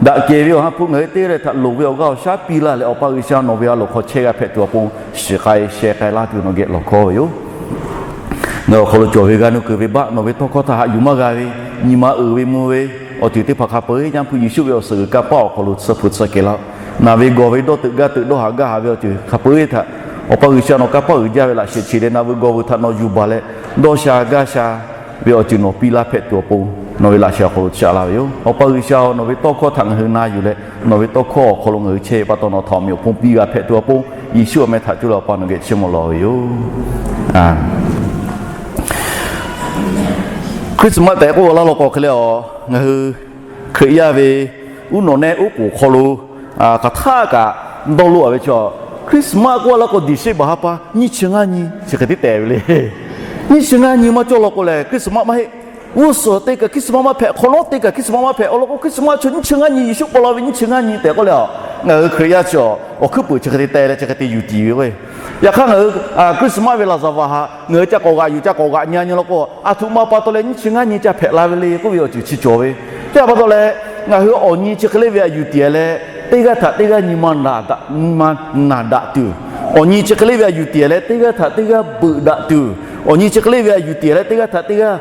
Daꞈ kehˬ ve Awˬ ha hpu ngaˬ hui teˇ g'aˇ leh htaꞈ loˍ ve awˬ g'aˇ awˬ shaˉ piˇ laˇ leh, Awˬ pa G'uiˬsha nawˬ ve a loˍ hk'aw chehˇ g'a hpehꞈ tuˬ awˬ pon shiˍ k'ai sheh k'ai laˇ tuˬ nawˬ geh lawˬ hkawˇ ve yoˬ. Ngaˬ hui awˬ hk'aw lo cawˬ ve g'a nuˇ kuiˬ ve baˆ nawˬ ve tawˇ hkawˇ htaꞈ haꞈ yuˬ maˇ g'a ve, nyi ma uiˍ ve mvuh ve awˬ ceuˬ teˇ hpaˍ hk'a peu-eˬ Yaˇ hpu Yeˍsuˆ ve awˬ suhˍ g'uiˬ kanˇ paˆ awˬ hk'aw lo tsuhˇ hpu tsuhˇ kehˬ laˇ-oˆ. Naˬ ve gawˬ ve dawˇ teuꞈ gaˇ teuꞈ dawˇ haˍ gaˇ haˍ ve awˬ ceuˬ hk'a peu-eˬ htaꞈ Awˬ pa G'uiˬsha nawˬ kanˇ paˆ uiˍ jaˇ ve laꞈ sheh chi leh na veu gawˬ veu htaꞈ nawˬ yuˬ baˬ leh, dawˇ sha gaˇ sha ve awˬ ceuˬ nawˬ piˇ laˇ hpehꞈ tuˬ awˬ pon nawˬ ve laꞈ sheh awˬ hk'aw lo chaꞈ laˇ ve yoˬ. Awˬ pa G'uiˬsha-oˬ, nawˬ ve tawˇ hkawˇ htaꞈ ngaˬ hui na yuˬ leh, nawˬ ve tawˇ hkawˇ awˬ hk'aw lo ngaˬ hui chehˇ ve pa taw nawˬ htaꞈ awˬ meꞈ awˬ hponˇ piˇ g'a hpehꞈ tuˬ awˬ pon, Yeˍsuˆ awˬ meh htaꞈ cuˇ leh Awˬ pa nawˬ geh chiˇ mvuh lawˬ ve yoˬ. Christmas tehꞈ k'oˆ laˇ law k'o hk'e leh, ngaˬ hui Hkriꞈ yaˇ ve uˉ nawˬ nehˆ uˉ k'oˍ hk'aw lo hk'aˬ htaˆ kaꞈ dawˇ loꞈ-a ve chaw, Christmas k'oˆ laˇ k'o December ha pa nyiˇ chi ngaˇ nyi chi hk'e te tehꞈ ve le. Nyiˇ chi ngaˇ nyi maˇ cawˇ law k'o lehˬ Christmas maˇ heˆ. G'uˇ suhˍ teˇ kaꞈ Christmas maˇ hpehꞈ, hk'awꞈ nawˉ teˇ kaꞈ Christmas maˇ hpehꞈ. Awˬ lawn k'o Christmas chaw nyiˇ chi ngaˇ nyi, Yeˍsuˆ paw la ve nyiˇ chi ngaˇ nyi tehꞈ k'oˆ leh, ngaˬ hui Hkriꞈ yaˇ chi awˬ hkuiˉ puiˍ chi hk'e te teh leh chi hk'e te yuˬ tiˍ ve k'o, yaꞈ hk'aˇ ngaˬ hui Christmas ve laˍzaˍvaˍ haꞈ ngaˬ hui ca k'awꞈ g'aꞈ yuˬ ca k'awꞈ g'aꞈ nyi nyi law k'o, aˬ htoꞈ ma pa taw leh nyiˇ chi ngaˇ nyi ca hpehꞈ la ve le k'oˆ ve awˬ ceuˬ chi cawˬ ve. Chi pa taw leh, ngaˬ hui awˬ nyi chi hk'e le ve htaꞈ yuˬ tiˍ leh, teˇ g'aˇ htaꞈ teˇ g'aˇ nyi ma naˬ daꞈ tuˬ, awˬ nyi chi hk'e le ve htaꞈ yuˬ tiˍ leh teˇ g'aˇ htaꞈ teˇ g'aˇ beuꞈ daꞈ tuˬ, awˬ nyi chi hk'e le ve htaꞈ yuˬ tiˍ leh teˇ g'aˇ htaꞈ teˇ g'aˇ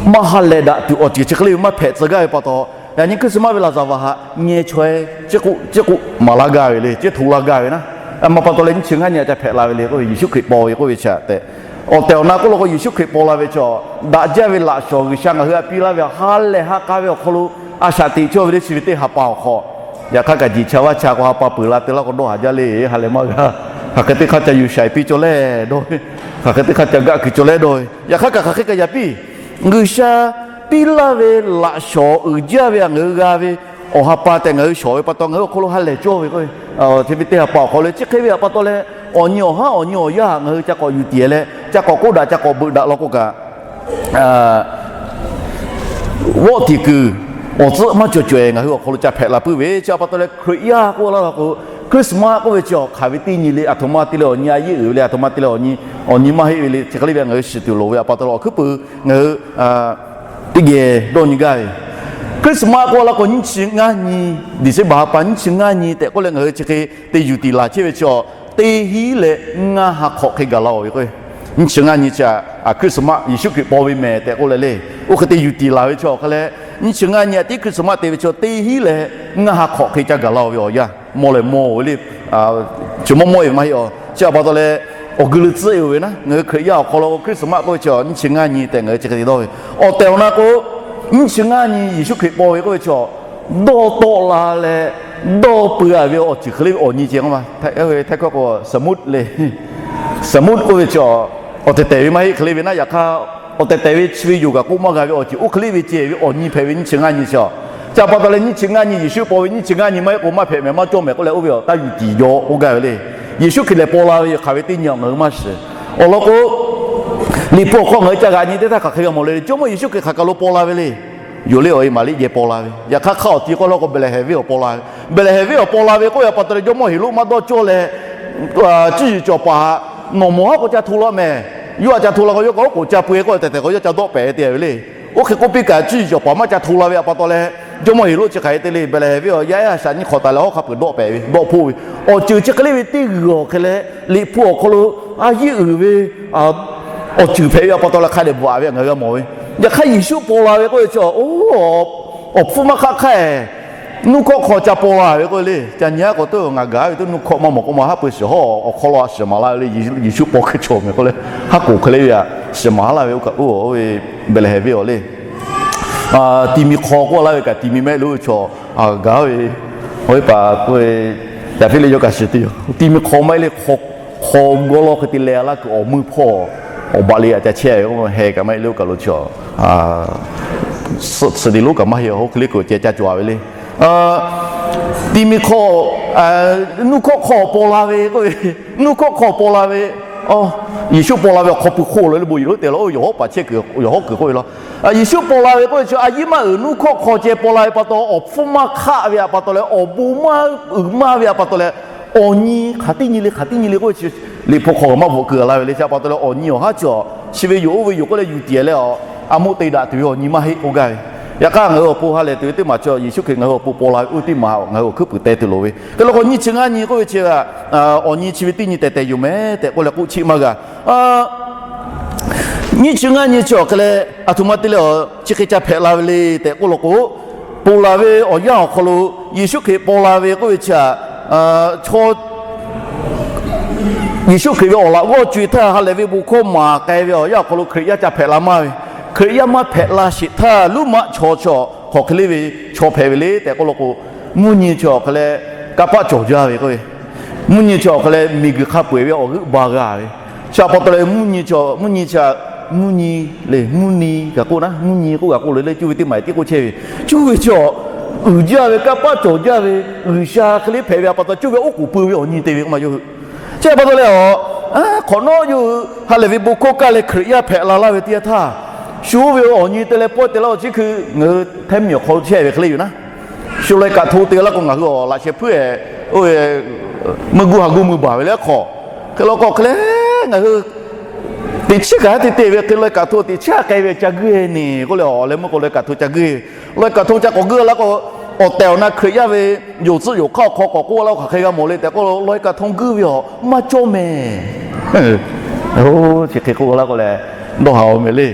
maˇ ha lehˬ daꞈ tuˬ awˬ ceuˬ chi hk'e le ve maˇ hpehꞈ tcuh gaˇ ve pa taw, yaꞈ nyi Christmas ve laˍzaˍvaˍ haꞈ ngeh chaweh ciˉ k'oˆ ciˉ k'oˆ maˍ laˇ gaˇ ve le, ciˉ hto laˇ gaˇ ve naˉ. Maˇ pa taw leh nyiˇ chi ngaˇ nyi ca hpehꞈ la ve le k'oˆ ve, Yeˍsuˆ Hkriꞈ paw ve k'oˆ ve chi tehꞈ. Awˬ tehˬ awˬ na k'oˆ law k'o Yeˍsuˆ Hkriꞈ paw la ve chaw, daꞈ jaˇ ve laꞈ shawˍ G'uiˬsha ngaˬ hui htaꞈ piˇ laˇ ve ha lehˬ ha k'a ve awˬ hk'aw lo a shaꞈ teꞈ cawˇ ve le chi ve teˇ ha pa awˬ hk'aw, yaꞈ hk'aˇ kaꞈ jeˬ cha vaˇ cha k'o ha pa peuˬ la te laˇ k'o dawˇ haˍ jaˇ le, ha lehˬ maˇ g'a. Hk'aˬ hk'e teˇ hk'aˇ ca yuˬ shaiˍ piˇ cawˇ leh dawˇ ve, hk'aˬ hk'e teˇ hk'aˇ ca gaˆ kuiˬ cawˇ leh dawˇ ve, yaꞈ hk'aˇ kaꞈ hk'aˬ hk'e kaꞈ yaꞈ piˇ. G'uiˬsha piˇ laˇ ve laꞈ shawˍ uiˍ jaˇ ve htaꞈ ngaˬ hui g'a ve awˬ ha pa tehꞈ ngaˬ hui shawˍ ve pa taw ngaˬ hui awˬ hk'aw lo ha lehˬ cawˇ ve k'o, chi ve teˇ ha pa awˬ hk'aw lo chi hk'e ve htaꞈ pa taw leh, awˬ nyi awˬ haˉ awˬ nyi awˬ yaˇ htaꞈ ngaˬ hui ca k'awꞈ yuˬ tiˍ leh ca k'awꞈ k'oˆ daꞈ ca k'awꞈ beuꞈ daꞈ law k'o kaꞈ, vawˆ tiˍ kuiˬ awˬ tcuhˆ maˇ cawˬ caweh ngaˬ hui awˬ hk'aw lo ca hpehꞈ la puiˉ ve. Chi pa taw leh Hkriꞈ yaˇ k'oˆ laˇ law k'o, Christmas k'oˆ ve chi awˬ hk'aˬ ve teˇ nyi le, aˬ htoꞈ ma te leh awˬ nyi a yeˇ uiˍ ve le, aˬ htoꞈ ma te leh awˬ nyi maˇ heˆ ve le, chi hk'e le ve ngaˬ hui shiˍ tuˬ loˍ ve pa taw leh awˬ hkuiˉ puiˍ ngaˬ hui teˇ geh dawˇ nyi gaˇ ve. Christmas k'oˆ laˇ k'o nyiˇ chi ngaˇ nyi, December ha pa nyiˇ chi ngaˇ nyi tehꞈ k'oˆ leh ngaˬ hui chi hk'e te yuˬ tiˍ laˬ chehˇ ve chi, teˇ hinˉ leh ngaˇ ha hk'awꞈ hk'e gaˬ la-oˬ ve k'o, nyiˇ chi ngaˇ nyi chi a Christmas Yeˍsuˆ Hkriꞈ paw ve mehˍ tehꞈ k'oˆ leh le, oˇ hk'e te yuˬ tiˍ laˬ ve chi awˬ hk'a leh, nyiˇ chi ngaˇ nyi a tiˉ Christmas te ve chi teˇ hinˉ leh ngaˇ ha hk'awꞈ hk'e ca gaˬ la-oˬ ve awˬ yanˇ mawˇ lehˬ mawˇ-oˬ ve le. Chi mawˇ mawˇ-e ve maˇ heˆ-oˬ, chi pa taw leh awˬ geu le tcuhˆ-e-oˬ ve naˉ, ngaˬ hui Hkriꞈ yaˇ awˬ hk'aw lo Christmas k'oˆ ve chi nyiˇ chi ngaˇ nyi tehꞈ ngaˬ hui chi hk'e te dawˇ ve. Awˬ tehˬ awˬ na k'o, nyiˇ chi ngaˇ nyi Yeˍsuˆ Hkriꞈ paw ve k'oˆ ve chi, dawˇ tawˆ la leh dawˇ peu-a ve awˬ ceuˬ hk'e le ve awˬ nyi ceh k'o ma, Htaiˇ hkawˇ k'o สมมุติ le, สมมุติ k'oˆ ve chi, awˬ tehˬ tehˬ ve maˇ heˆ hk'e le ve naˉ, yaꞈ hk'aˇ awˬ tehˬ tehˬ ve chi ve yoˬ kaꞈ k'oˆ maˇ g'a ve awˬ ceuˬ oˇ hk'e le ve ceh ve awˬ nyi hpehꞈ ve nyiˇ chi ngaˇ nyi chi. Chi pa taw leh nyiˇ chi ngaˇ nyi Yeˍsuˆ paw ve nyiˇ chi ngaˇ nyi maˇ heˆ k'o maˇ hpehꞈ mehˍ maˇ cawˇ mehˍ k'oˆ leh oˇ ve awˬ taˇ yuˬ tiˍ jaw k'oˆ gaˇ ve le. Yeˍsuˆ Hkriꞈ lehˬ paw la ve yoˬ, hk'aˬ ve teˇ nyi awˬ ngaˬ hui maˇ shiˍ. Awˬ lawn k'o, Liꞈ hpu awˬ hk'aw ngaˬ hui ca g'aꞈ nyi teˇ htaˇ hk'aˬ hk'e g'a mawˬ le le, Jawˇmawˇ Yeˍsuˆ Hkriꞈ hk'aˬ kaˬ lo paw la ve le. Yoˬ le, awˬ e Maˍriˆ geh paw la ve. Yaꞈ hk'aˇ hk'aˇ awˬ ti k'oˆ laˇ k'o Behˍlehˍhehnˍ venˇ awˬ paw la ve. Behˍlehˍhehnˍ venˇ awˬ paw la ve k'oˆ ve pa taw leh Jawˇmawˇ Heˍroˆ maˇ dawˇ cawˇ leh, cuˇ yiˍ cawˬ paˍ nawˬ mawˬ haˉ k'o ca hto law mehˍ. Yawˇ htaꞈ ca hto la k'o yawˇ kaꞈ oˉ k'oˍ ca peu-e k'oˆ tehˬ tehˬ k'o yawˇ ca dawˆ pehˍ te ve le. Oˇ hk'e k'oˆ piˇ kaꞈ cuˇ yiˍ cawˬ paˍ maˇ ca hto la ve pa taw leh, Jawˇmawˇ Heˍroˆ chi hk'aˬ hk'e te le, Behˍlehˍhehnˍ venˇ awˬ yaˇ ehˉ a shaꞈ nyiˇ hk'awꞈ taˍ leh hawˉ hk'a peuˬ dawˆ pehˍ ve, dawˆ hpoˆ ve, awˬ ceuˬ chi hk'e le ve teˇ g'uiˬ awˬ hk'e leh Liꞈ hpu awˬ hk'aw lo a yeˇ uiˍ ve awˬ ceuˬ hpehꞈ ve pa taw leh hk'a dehꞈ bvuhꞈ-a ve ngaˬ hui g'a mawˬ ve. Yaꞈ hk'aˇ Yeˍsuˆ paw la ve k'oˆ ve chi, oˇ, awˬ hpfuhˇ maˇ hk'aˆ hk'aˆ-e, nuˇ hkawˆ hk'aw ca paw la ve k'oˆ ve le. Ca nyi-a k'o teˇ ngaˬ gaˬ ve teˇ nuˇ hkawˆ maˇ mawˬ k'o ma haˉ pui shiˍ hawˉ awˬ hk'aw lo a shiˍ maˍ laˇ ve le. Yeˍsuˆ paw hk'e chaw mehˍ k'oˆ leh, haˉ k'oˍ hk'e le ve a shiˍ maˍ laˇ ve oˇ kaꞈ oˇ ve Behˍlehˍhehnˍ venˇ awˬ le. Ti mi hk'aw k'oˆ laˇ ve kaꞈ ti mi mehˆ lo chaw gaˬ ve, awˬ e paˍ k'oˆ ve, yaꞈ hk'aˇ le yawˇ kaꞈ shiˍ te yoˬ. Ti mi hk'aw maˇ heˆ le, hk'aw gawˇ lawˇ hk'e te leh laˇ kuiˬ awˬ meuˇ hpawˇ awˬ baꞈ le a ca chehˇ ve k'o heh kaꞈ maˇ heˆ le oˇ kaˬ lo chaw suhˍ te lonˉ kaꞈ maˇ heˆ, oˇ hk'e le kuiˬ ceh ca cawˬ-a ve le. Ti mi hk'aw, nuˇ hkawˆ hk'aw paw la ve k'oˆ ve, nuˇ hkawˆ hk'aw paw la ve, Yeˍsuˆ paw la ve awˬ hk'aw pui hk'oˆ lo le bon yeˬ lonˉ te la oˇ yawˬ hawˉ paˍ chehˇ kuiˬ yawˬ hawˉ kuiˬ k'oˆ ve law. Yeˍsuˆ paw la ve k'oˆ ve chi a yeˇ maˇ uiˍ nuˇ hkawˆ hk'aw ceh paw la ve pa taw, awˬ hpfuhˇ maˇ hk'aˆ ve a pa taw leh, awˬ bon maˇ uiˍ maˇ ve a pa taw leh, awˬ nyi hk'aˬ teˇ nyi le hk'aˬ teˇ nyi le k'oˆ ve chi, Liꞈ hpu hk'aw maˇ bvuhꞈ keu laˇ ve le. Chi pa taw leh awˬ nyi awˬ haˉ chi, chi ve yoˬ oˇ ve yoˬ k'oˆ leh yuˬ tiˍ leh, a moˆ te daꞈ tuˬ ve awˬ nyi maˇ heˆ k'oˆ gaˇ ve. Yaꞈ hk'aˇ, ngaˬ hui awˬ pon ha lehˬ tuˬ ve teˇ maˬ chi Yeˍsuˆ Hkriꞈ ngaˬ hui awˬ pon paw la ve oˇ ve teˇ maˬ ngaˬ hui awˬ hkuiˉ puiˍ teh tuˬ loˍ ve. Hk'e law k'o, nyiˇ chi ngaˇ nyi k'oˆ ve chi, awˬ nyi chi ve teˇ nyi tehˬ tehˬ yoˬ mehˍ tehꞈ k'oˆ leh k'oˆ chiˆ maˇ g'a. Nyiˇ chi ngaˇ nyi chi awˬ hk'e leh, aˬ htoꞈ ma te leh awˬ chi hk'e ca hpehꞈ la ve le tehꞈ k'oˆ law k'o, ponˬ laˬ ve awˬ yanˇ awˬ hk'aw lo Yeˍsuˆ Hkriꞈ paw la ve k'oˆ ve chi htaꞈ, chaw Yeˍsuˆ Hkriꞈ ve awˬ laꞈ g'awˇ co-e htaˇ ha lehˬ ve bon hkawˇ maˍ k'ai ve awˬ yanˇ awˬ hk'aw lo Hkriꞈ yaˇ ca hpehꞈ la maˇ ve, Hkriꞈ yaˇ maˇ hpehꞈ la sheˍ htaˇ luˉ maˆ chaw chi hk'aˬ hk'e le ve chaw hpehꞈ ve le tehꞈ k'oˆ law k'o, mvuhˇ nyi chi awˬ hk'e leh kanˇ paˆ cawˬ jaˇ ve k'o, mvuhˇ nyi chi awˬ hk'e leh miˬguiˬ hk'a peu-eˬ ve awˬ g'euˆ ba g'a ve, chi pa taw leh mvuhˇ nyi chi, mvuhˇ nyi chi, mvuhˇ nyi le, mvuhˇ nyi kaꞈ k'oˆ na, mvuhˇ nyi k'oˆ kaꞈ k'oˆ le le, cuˇ ve teˇ maˬ tiˉ k'oˆ chehˇ ve, cuˇ ve chi awˬ uiˍ jaˇ ve kanˇ paˆ cawˬ jaˇ ve G'uiˬsha hk'e le hpehꞈ ve pa taw, cuˇ ve oˉ k'oˍ pui ve awˬ nyi te ve k'oˆ maˇ yawˇ hui. Chi pa taw leh awˬ, hk'awꞈ nawˉ yawˇ hui ha lehˬ ve bon hkawˇ kaˇ leh Hkriꞈ yaˇ hpehꞈ la laˇ ve teˇ yanˇ htaˇ, shu oˇ ve awˬ nyi te leh pawehˇ te laˇ awˬ chi hkui ngaˬ hui hteˇ miˬ awˬ hk'aw lo chehˇ ve hk'e le yoˬ naˉ. Shu laiˉ kaꞈ hto te laˇ k'o ngaˬ hui awˬ laꞈ sheh hpuiˉ-eˬ, oˇ ve meuˇ guˇ ha guˇ mui baˬ ve le hk'awꞈ. Hk'e law k'o hk'e leh ngaˬ hui teꞈ chiˉ kaꞈ te te ve hk'e laiˉ kaꞈ hto teꞈ chiˉ k'ai ve ca guˇ-e neˬ k'oˆ leh, awˬ leh meuˇ k'o laiˉ kaꞈ hto ca guˇ-e. Laiˉ kaꞈ hto ca k'awꞈ guˇ laˇ k'o, awˬ tehˬ awˬ na Hkriꞈ yaˇ ve yonˍ tcuhˆ yonˍ hk'aˇ awˬ hk'aw k'awꞈ k'oˆ laˇ k'o hk'aˬ hk'e g'a mawˬ le tehꞈ k'oˆ lo, laiˉ kaꞈ hto guˇ ve awˬ maˇ cawˇ mehˍ. Chi hk'e k'oˆ laˇ k'o leh, dawˇ haˍ-oˬ mehˍ le.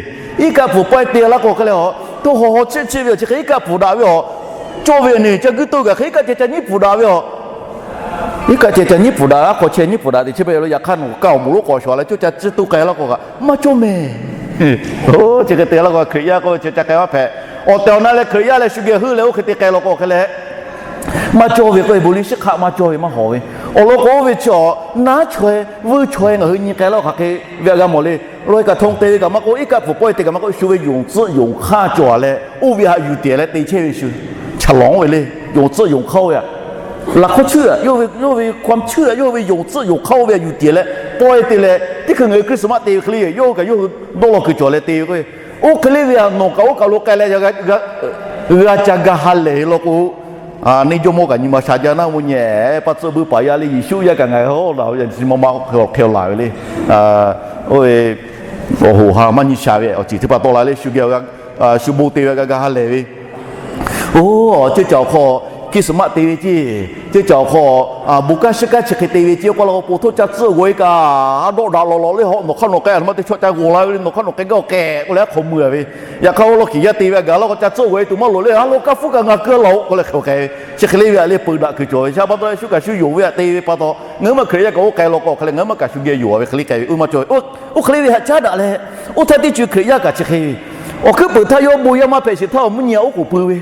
Iˉ kaˆ pfuhˍ pawehˇ te laˇ k'o hk'e leh, a, to hawˬ hawˬ chiˆ chiˆ ve awˬ chi hk'e iˉ kaˆ pfuhˍ daꞈ ve awˬ, cawˇ ve awˬ neˬ ca guˇ toˇ kaꞈ hk'e iˉ kaˆ ceh ca nyiˉ pfuhˍ daꞈ ve awˬ. Iˉ kaˆ ceh ca nyiˉ pfuhˍ daꞈ, a hk'awꞈ chehˇ nyiˉ pfuhˍ daꞈ teꞈ chehˇ pehˇ lo, yaꞈ hk'aˇ nawˬ kaˇ awˬ moˍ lonˉ k'awꞈ shawˍ leh coˇ ca ciˇ toˇ k'ai laˇ k'o kaꞈ maˇ cawˇ mehˍ. Chi hk'e te laˇ k'o Hkriꞈ yaˇ k'oˆ ve chi ca k'ai maˇ hpehꞈ. Awˬ tehˬ awˬ na leh Hkriꞈ yaˇ leh shu geh heuˆ leh oˇ hk'e te k'ai law k'o hk'e leh, maˇ cawˇ ve k'oˆ ve bon liˇ shiˉ hk'aˆ maˇ cawˇ ve maˇ hawˍ ve. Awˬ lawn k'o oˇ ve chi awˬ naˉ chaweh vuiˇ chaweh ngaˬ hui nyi k'ai laˇ hk'aˬ hk'e ve htaꞈ g'a mawˬ le. Laiˉ kaꞈ hto te ve kaꞈ maˇ k'oˆ, iˉ kaˆ pfuhˍ pawehˇ te kaꞈ maˇ k'oˆ, shu ve yonˍ tcuhˆ yonˍ hk'aˇ cawˬ leh oˇ ve htaꞈ yuˬ tiˍ leh te chehˇ ve shu chaˬ lawˬ oˇ ve le. Yonˍ tcuhˆ yonˍ hk'aˇ oˇ ve htaꞈ laꞈ hk'awˇ chuˇ-a, yawˇ ve, yawˇ ve hkawˇ chuˇ-a, yawˇ ve yonˍ tcuhˆ yonˍ hk'aˇ oˇ ve htaꞈ yuˬ tiˍ leh pawehˇ te leh, teˇ hkui ngaˬ hui Christmas te ve hk'e le, yawˇ hui kaꞈ yawˇ hui dawˇ law kuiˬ cawˬ leh te ve k'o, oˇ hk'e le ve htaꞈ nawˬ kaꞈ oˇ kaˬ lo k'ai leh g'a ca ga ha lehˬ ve law k'o, neˇ jawˇmawˇ kaꞈ nyi ma sha jaˇ naˉ, mvuhˇ nyi paˇ tcuhˆ buiˇ paˍ yaˇ le, Yeˍsuˆ yaˇ kaꞈ ngaˬ hui hawˉ la ve, nyi ma ma hk'e hk'e laˬ ve le. Oˇ ve awˬ hoꞈ ha maˇ nyi sha ve awˬ ceuˬ teˇ hpaˍ tawˆ la le, shu geh shu bon te ve g'a ga ha lehˬ ve. Oˇ, ceˇ caˬ awˬ hk'aw Christmas te ve ceˇ, ceˇ caˬ awˬ hk'aw bon kanˉ shiˉ kanˉ chi hk'e te ve ceˇ k'oˆ laˇ k'o, po htoˇ ca tcuhˆ g'aw-e kaꞈ, a dawˆ daꞈ lawˬ lawˬ le, hawˆ nawˬ hk'aˇ nawˬ k'ai, a htoꞈ ma te chaw ca g'awˬ la ve le, nawˬ hk'aˇ nawˬ k'ai gaˇ-oˬ k'ehˬ k'oˆ leh, a hk'awꞈ mui-a ve. Yaꞈ hk'aˇ awˬ lawn kiˬ yaˇ te ve a gaˬ laˇ k'o, ca tcuhˆ g'aw-e tuˬ maˇ loˍ le, a lo kanˉ hpfuhˇ kaꞈ ngaˬ keu laˬ-oꞈ k'oˆ leh hk'e k'ai ve. Chi hk'e le ve htaꞈ le peu daꞈ kuiˬ cawˬ ve. Chi pa taw leh shu kaꞈ shu yonˍ ve htaꞈ te ve pa taw, ngaˬ hui maˇ Hkriꞈ yaˇ kaꞈ oˇ k'ai law k'o hk'e leh, ngaˬ hui maˇ kaꞈ shu geh yonˍ-a ve hk'e le k'ai ve, oˇ maˇ cawˇ ve. Oˇ hk'e le ve htaꞈ caˉ daꞈ leh, oˇ htaˇ teˇ co Hkriꞈ yaˇ kaꞈ chi hk'e ve, awˬ hkuiˉ puiˍ htaˇ yawˇ bon yaˇ maˇ hpehꞈ sheˍ htaˇ, awˬ mvuhˇ nyi htaꞈ oˉ k'oˍ pui ve,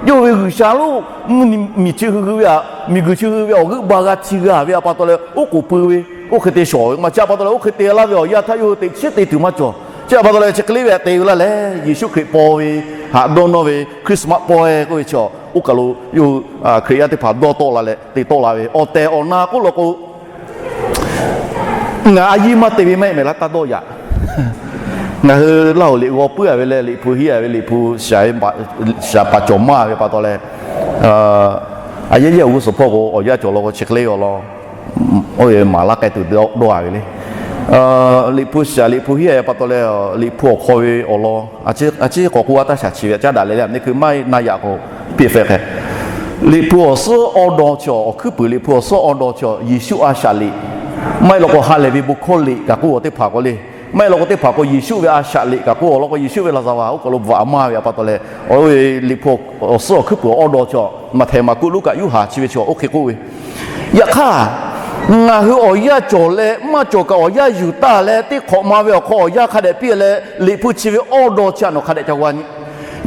yawˇ ve G'uiˬsha lonˉ mvuhˇ nyi miˬ chi hui hui ve htaꞈ, miˬguiˬ chi hui ve awˬ g'euˆ ba g'a hti g'a ve htaꞈ pa taw leh oˉ k'oˍ pui ve, oˇ hk'e te shawˍ ve. Maˇ chi pa taw leh oˇ hk'e te laˇ ve awˬ yanˇ htaˇ yawˇ hui teꞈ chiˉ te tuˬ maˇ cawˬ. Chi pa taw leh chi hk'e le ve htaꞈ te ve laˇ leh, Yeˍsuˆ Hkriꞈ paw ve htaꞈ dawˇ nawˇ ve Christmas pawehˇ k'oˆ ve chi, oˇ kaˬ lo yawˇ hui Hkriꞈ yaˇ teˇ hpaˍ dawˇ tawˆ la leh te tawˆ la ve awˬ tehˬ awˬ na k'oˆ law k'o, ngaˬ a yiˇ maˇ te ve maˇ heˆ mehˍ laˇ taˇ dawˇ yaꞈ. Ngaˬ hui Laˇ hoꞈ liꞈ g'aw puiˉ-a ve leh, Liꞈ hpu hiˉ-a ve, Liꞈ hpu shiˍ-a ve, shiˍ-a paˍ cawˬ maˇ ve pa taw leh, a yehˇ yehˇ awˬ g'uˇ suhˍ hpawˇ k'o awˬ yanˇ cawˬ law k'o chi hk'e le awˬ lawn, oˇ ve maˍ laˇ k'ai tuˬ dawˇ-a ve le. Liꞈ hpu shiˍ-a, Liꞈ hpu hiˉ-a ve pa taw leh, Liꞈ hpu awˬ hk'aw ve awˬ lawn a ciˉ k'awꞈ k'oˆ-a taˇ shaˍ chi ve caˉ daꞈ leh le, a neˇ hkui maˇ na yaꞈ k'o piˇ fehꞈ hk'e. Liꞈ hpu awˬ suhˉ awˇ daw chi, awˬ hkuiˉ puiˍ Liꞈ hpu awˬ suhˉ awˇ daw chi, Yeˍsuˆ a shaꞈ liꞈ, maˇ heˆ law k'o ha lehˬ ve bon hkawˇ liꞈ kaꞈ k'oˆ-a teˇ hpaˍ k'o le. Maˇ heˆ law k'o teˇ hpaˍ k'o Yeˍsuˆ ve a shaꞈ liꞈ kaꞈ k'oˆ-a law k'o, Yeˍsuˆ ve laˍzaˍvaˍ oˇ kaˬ lo bvuhꞈ maˇ ve htaꞈ pa taw leh, oˇ ve Liꞈ hpu awˬ suhˉ awˬ hkuiˉ puiˍ awˇ daw chi, Maꞈhtehˍ, Maˍkuˆ, Luˉkaꞈ, Yoˇhanˬ chi ve chi oˇ hk'e k'oˆ ve. Yaꞈ hk'aˇ, ngaˬ hui awˬ yanˇ cawˬ leh maˇ cawˬ kaꞈ awˬ yanˇ yuˬ taˇ leh teˇ hk'awꞈ ma ve awˬ hk'aw awˬ yanˇ hk'a dehꞈ piˇ leh, Liꞈ hpu chi ve awˇ daw chi htaꞈ nawˬ hk'a dehꞈ ca g'a nyi.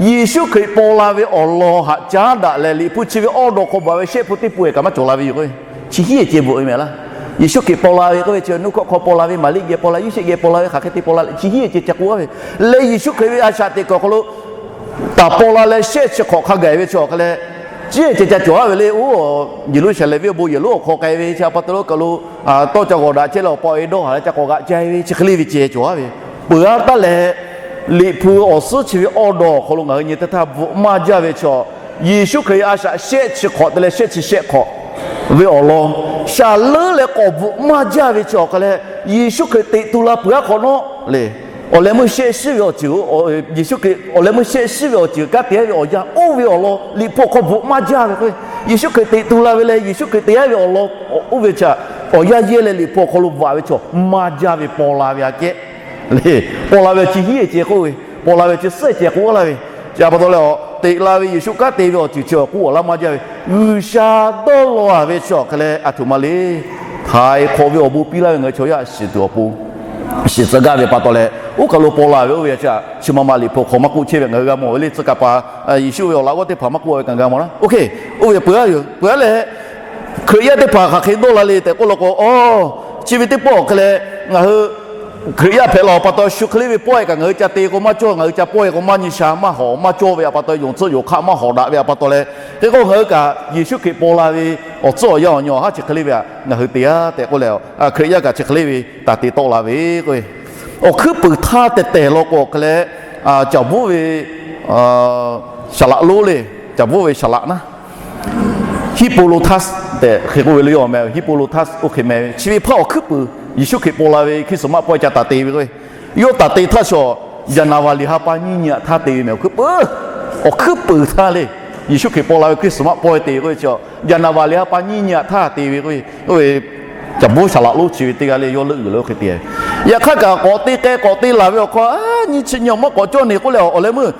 Yeˍsuˆ Hkriꞈ paw la ve awˬ lawn htaꞈ caˉ daꞈ leh, Liꞈ hpu chi ve awˇ daw hk'aw bvuhꞈ ve shehˆ hpu teˇ hpu-eˬ kaꞈ maˇ cawˬ la ve yoˬ. Chi hiˉ-e ceh bvuhꞈ ve mehˍ laˇ. Yeˍsuˆ Hkriꞈ paw la ve k'oˆ ve chi, nuˇ hkawˇ hk'aw paw la ve, Maˍriˆ geh paw la, Yoˇsehꞈ geh paw la ve, hk'aˬ hk'e te paw la leh chi hiˉ-e ceh ca k'oˆ-a ve. Leh Yeˍsuˆ Hkriꞈ ve a shaꞈ teꞈ kuiˬ awˬ hk'aw lo htaꞈ paw la leh shehˆ chi hk'awꞈ hk'a gaˬ ve chi awˬ hk'a leh, chi ceh ca cawˬ-a ve le. Oˇ, Yeˍruˆsaˍlehnˍ venˇ awˬ bon yehˬ lonˉ awˬ hk'aw k'ai ve chi pa taw lo kaˬ lo, tawˇ ca g'awˬ daꞈ chehˇ leh awˬ pa awˬ e dawˇ haˍ leh ca k'awꞈ g'aꞈ ca ve chi hk'e le ve ceh cawˬ-a ve. Peuˬ-a taˇ leh, Liꞈ hpu awˬ suhˉ chi ve awˇ daw awˬ hk'aw lo ngaˬ hui nyi teˇ htaˇ bvuhꞈ maˇ jaˇ ve chi, Yeˍsuˆ Hkriꞈ a shaꞈ shehˆ chi hk'awꞈ te leh shehˆ chi shehˆ hk'awꞈ ve awˬ lawn shaˍ leuˉ leh k'awꞈ bvuhꞈ maˇ jaˇ ve chi awˬ hk'a leh, Yeˍsuˆ Hkriꞈ teꞈ tu la peuˬ-a hk'awꞈ nawˉ le. Awˬ leh meuˇ shehˆ shiˉ ve awˬ ceuˬ, Yeˍsuˆ Hkriꞈ awˬ leh meuˇ shehˆ shiˉ ve awˬ ceuˬ kanˉ te aˉ ve awˬ yanˇ oˇ ve awˬ lawn Liꞈ hpu awˬ hk'aw bvuhꞈ maˇ jaˇ ve k'o, Yeˍsuˆ Hkriꞈ teꞈ tu la ve leh Yeˍsuˆ Hkriꞈ te aˉ ve awˬ lawn oˇ ve chi awˬ yanˇ yehˇ leh Liꞈ hpu awˬ hk'aw lo bvuhꞈ ve chaw maˇ jaˇ ve paw la ve aꞈ kehˉ le. Paw la ve chi hiˉ ceh k'oˆ ve, paw la ve chi suhˉ ceh k'oˆ laˇ ve, chi pa taw leh teꞈ la ve Yeˍsuˆ kanˉ te ve awˬ ceuˬ chi awˬ k'oˆ awˬ laˇ maˇ jaˇ ve, G'uiˬsha dawˇ law-a ve chi awˬ hk'a leh aˬ htoꞈ ma le. Htaiˍ hk'awꞈ ve awˬ bon piˇ laˇ ve ngaˬ hui chaw yaˇ shiˍ tuˬ awˬ pon shiˍ tcuh gaˇ ve pa taw leh, oˇ kaˬ lo paw la ve oˇ ve chi ma ma Liꞈ hpu hk'aw maˇ k'oˆ chehˇ ve ngaˬ hui g'a mawˬ ve le. Tcuh kaˍ paˍ Yeˍsuˆ ve awˬ laꞈ g'awˇ teˇ hpaˍ maˇ k'oˆ ve kaꞈ g'a mawˬ laˇ. Oˇ hk'e, oˇ ve peuˬ a yoˬ. Peuˬ a leh, Hkriꞈ yaˇ teˇ hpaˍ hk'aˬ hk'e dawˇ la le tehꞈ k'oˆ law k'o, aˬ, chi ve teˇ pawˆ awˬ hk'a leh ngaˬ hui Hkriꞈ yaˇ hpehꞈ la awˬ pa taw shu hk'e le ve pawehˇ kaꞈ ngaˬ hui ca te k'o maˇ cawˇ, ngaˬ hui ca pawehˇ k'o maˇ nyi sha maˇ hawˍ maˇ cawˇ ve aꞈ pa taw, yonˍ tcuhˆ yonˍ hk'aˆ maˇ hawˍ daꞈ ve aꞈ pa taw leh, hk'e k'o ngaˬ hui kaꞈ Yeˍsuˆ Hkriꞈ paw la ve awˬ tcuhˉ awˬ yanˇ awˬ nyi awˬ haˉ chi hk'e le ve aꞈ ngaˬ hui te a tehꞈ k'oˆ leh, Hkriꞈ yaˇ kaꞈ chi hk'e le ve taˍ te tawˆ la ve k'o, awˬ hkuiˉ puiˍ htaˇ tehˬ tehˬ law k'o awˬ hk'a leh, caˬ bvuhˉ ve saˍ laꞈ lonˉ le, caˬ bvuhˉ ve saˍ laꞈ naˉ, Hippolotus tehꞈ hk'e k'oˆ ve le yoˬ meh. Hippolotus oˇ hk'e meh ve chi ve hpaˇ awˬ hkuiˉ puiˍ Yeˍsuˆ Hkriꞈ paw la ve Christmas pawehˇ ca taˍ te ve k'o, yawˇ taˍ te htaˇ chaw January ha pa nyiˇ nyi aꞈ htaˇ te ve meh. Awˬ hkuiˉ puiˍ, awˬ hkuiˉ puiˍ htaˇ le, Yeˍsuˆ Hkriꞈ paw la ve Christmas pawehˇ te ve k'o ve chi January ha pa nyiˇ nyi aꞈ htaˇ te ve k'o ve, caˬ bvuhˉ saˍ laꞈ lonˉ chi ve teˇ g'aˇ le yawˇ leuˆ yuˬ leh oˇ hk'e te ve. Yaꞈ hk'aˇ kaꞈ k'awꞈ te k'ai k'awꞈ te laˬ ve awˬ hk'aw, nyiˇ chi nyi awˬ maˇ k'awꞈ cawˇ ne k'oˆ leh awˬ lehˬ meuˇ